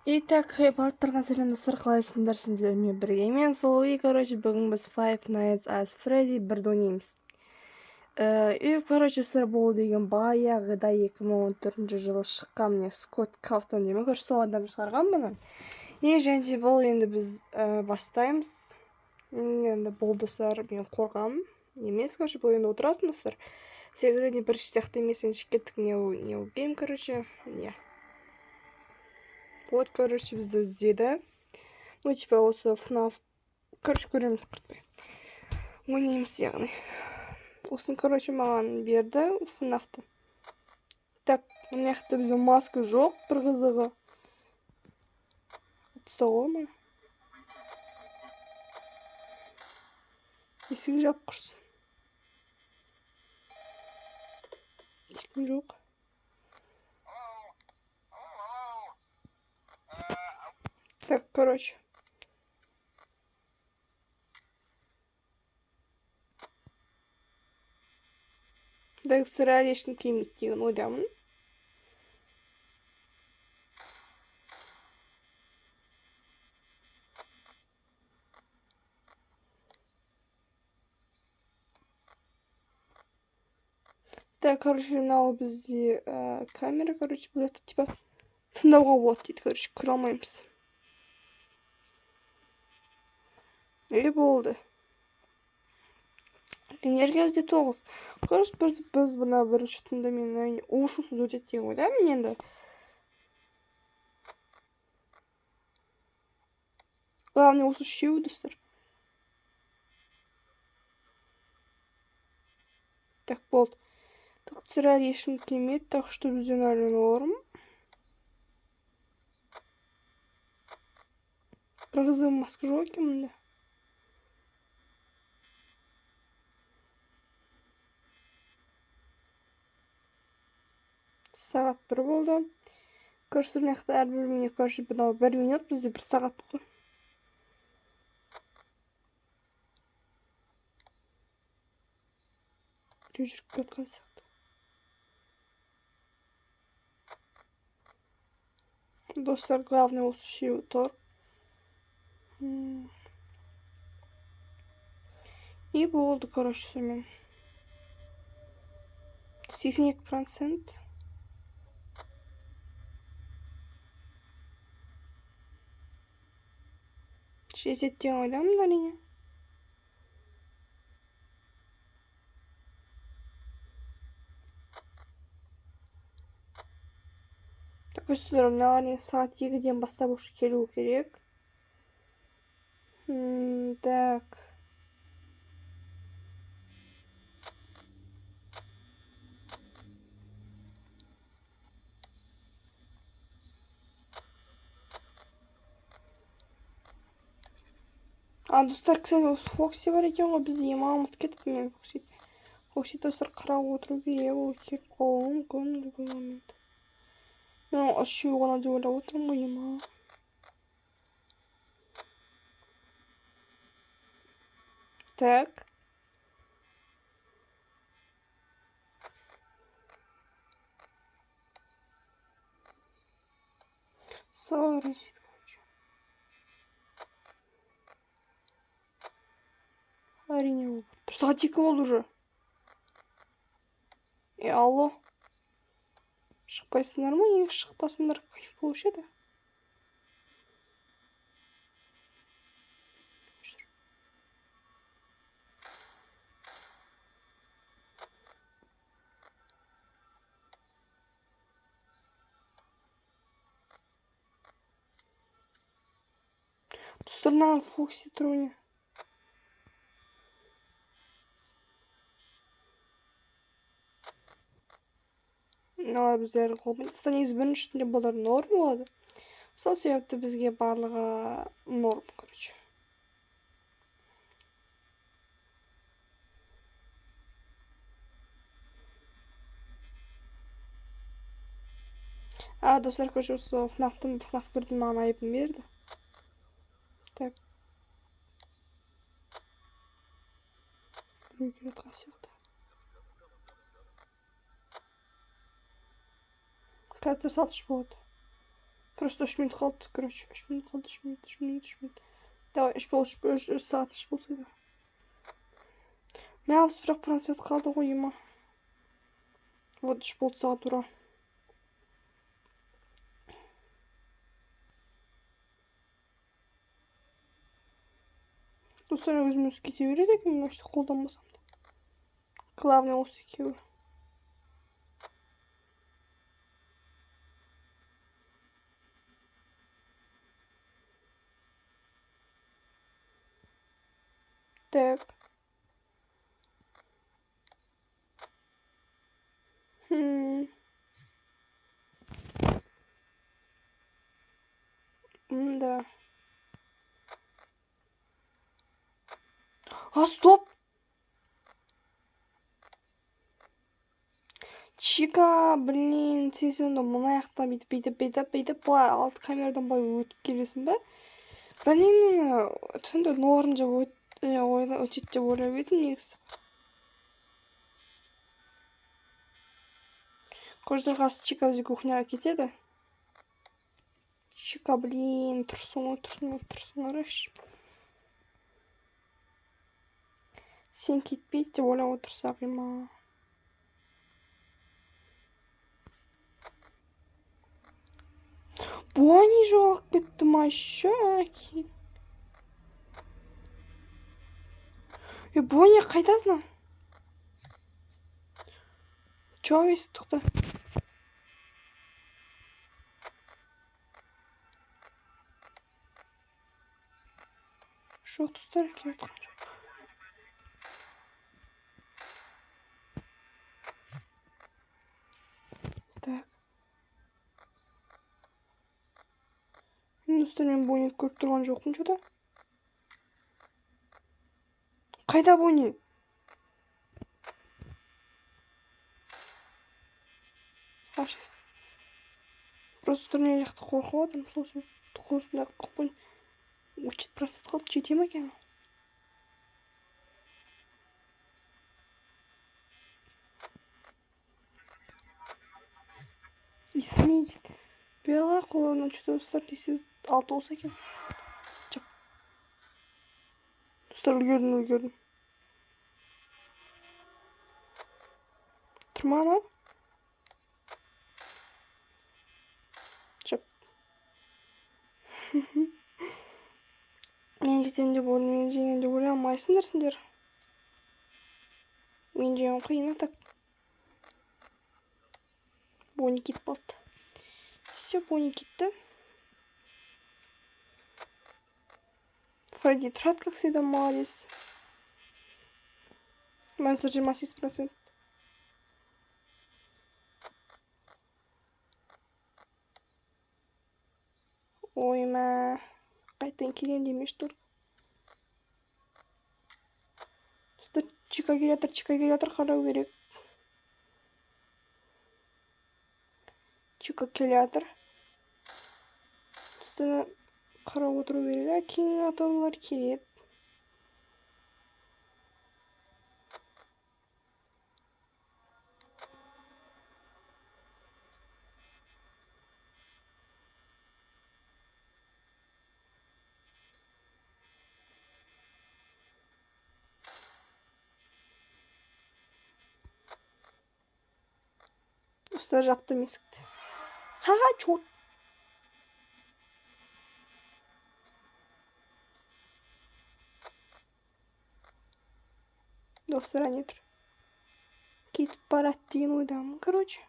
Итак, барлықтарыңа сәлем, достар, қалайсыңдар? Сендермен бірге мен, Сұлу. Короче, бүгін біз Five Nights at Freddy 1-ді ойнаймыз. И, короче, достар, бұл деген баяғыда 2014 жылы шыққан, міне, Скотт Кафтон деймін, короче, сол адам шығарған бұны. И және де бұл енді біз бастаймыз. Енді бұл, достар, мен қорқамын емес, короче, бұл енді отырасың, достар. Секретный бірінші сияқты емес, енді кеттік, new game, короче, не. Вот, короче, бізді іздеді. Ну, типа, осы FNAF. Короче, көреміз, құртпай. Ойнаймыз, яғни. Осын, короче, маған берді FNAF-ты. Так, мына жақта бізде маска жоқ, бір қызығы. Тастауға бола ма? Есік жап құрсын. Ешкім жоқ. Так, короче. Так, сірә, ешкім келмейді деген ойдамын. Так, короче, мынау бізде камера, короче, бұл жақта типа тыңдауға болады дейді, короче, кіре алмаймыз. И болды. Энергия бізде 9. Короче, біз мына бірінші түнді мен әрине у-шусыз өтеді деген ойдамын енді. Главное, осы үшеуі, достар. Так, болды. Так, достар, әлі ешкім келмеді, так что бізден әлі норм. Бір қызығы, маска жоқ екен мұнда. Сағат 1 болды. Короче, мына жақта әрбір минут, короче, мынау 1 минут бізде 1 сағат қой. Біреу жүріп келе жатқан сияқты. Достар, главное, осы үшеуі тұр. И болды, короче, сонымен. 82%. Жетеді деген ойдамын, әрине. Так, достар, мыналар не сағат 2-ден бастап уже келу керек. Так. А, достар, кстати, осы Фокси бар екен ғой бізде, ема, ұмытып кеттім мен Фокси. Фокси, достар, қарап отыру керек, ол келіп қалуы мүмкін любой момент. Мен үшеуі ғана деп ойлап отырмын ғой, ема. Так. Sorry, короче. Әрине, ол бір сағат 2 болды уже. Е, алло. Шықпайсыңдар ма? Неге шықпасыңдар, кайф болушы еді. Достар, мына Фокси тұр, міне. Мыналар бізде әлі қолмен. Достар, негізі бірінші түнде бұлар норм болады. Сол себепті бізге барлығы норм, короче. А, достар, короче, осы FNAF-тың, FNAF 1-дің маған айыбын берді. Так. Біреу келе жатқан сияқты. Қазір сағат 3 болады. Просто 3 минут қалды, короче. 3 минут қалды, 3 минут, 3 минут, 3 минут. Давай, үш бол, үш, үш, 3 сағат үш болса да. Мә, 61% қалды ғой, ема. Вот, үш болды сағат тура. Достар, өзім өзі кете береді екен, вообще қолданбасам да. Главное осы екеуі. Так. Хм. Да. А, стоп! Чика, блин, сен сонда мына жақта бүйтіп, бүйтіп, бүйтіп, бүйтіп, былай алты камерадан былай өтіп келесің ба? Блин, мен түнде норм деп өтеді деп ойлап едім негізі. Көздің қасы Чика бізге кухняға кетеді. Чика, блин, тұрсың ғой, тұрсың ғой, тұрсың қарашы. Сен кетпейді деп ойлап отырсақ, ема. Бонни жоғалып кетті ма еще әке? Е, Бонни, қайдасың? Че, есік тоқта. Жоқ, достар, келе жатқан жоқ. Так. Достар, мен Бонниді көріп тұрған жоқпын что-то. Қайда Бонни? Аш есікті. Просто мына жақта қорқып жатырмын, сол себепті осындай қылып 37% қалды, жете ме екен? Есіме дейді. Бела қолынан что-то, достар, тез алты болса екен. Жап. Достар, үлгердім, үлгердім. Тұр ма анау? Жап. Мен жетемін деп ойлаймын, мен жеңемін деп ойлай алмайсыңдар сендер. Мен жеңуім қиын, а так. Бонни кетіп қалды. Все, Бонни кетті. Фредди тұрады, как всегда, молодец. Майже 28%. Ой, мә. Қайтадан келемін демеші только. Достар, Чика келе жатыр, Чика келе жатыр, қарау керек. Чика келе жатыр. Достар, қарап отыру керек. Әкең атаулар келеді. Достар, жаптым есікті. Ха-ха, черт. Достар, әне тұр. Кетіп барады деген ойдамын, короче.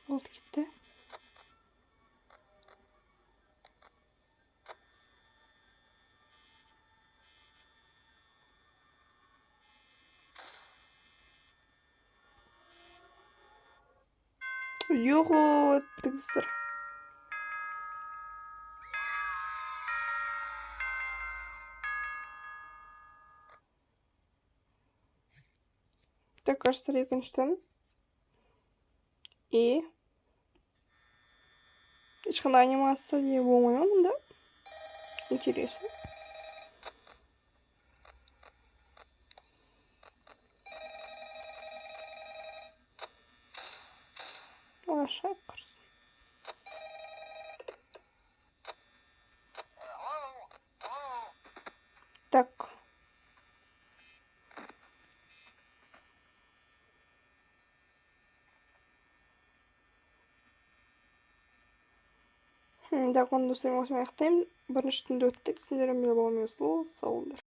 Болды, кетті. Йохо, достар. Так, кажется, екінші түн. И ешқандай анимация де болмай ма мұнда? Интересно. Ашайық құрсын. Так. Так, онда достар, осымен аяқтаймын. Бірінші түнді өттік. Сендермен болған мен, Сұлу. Сау болыңдар.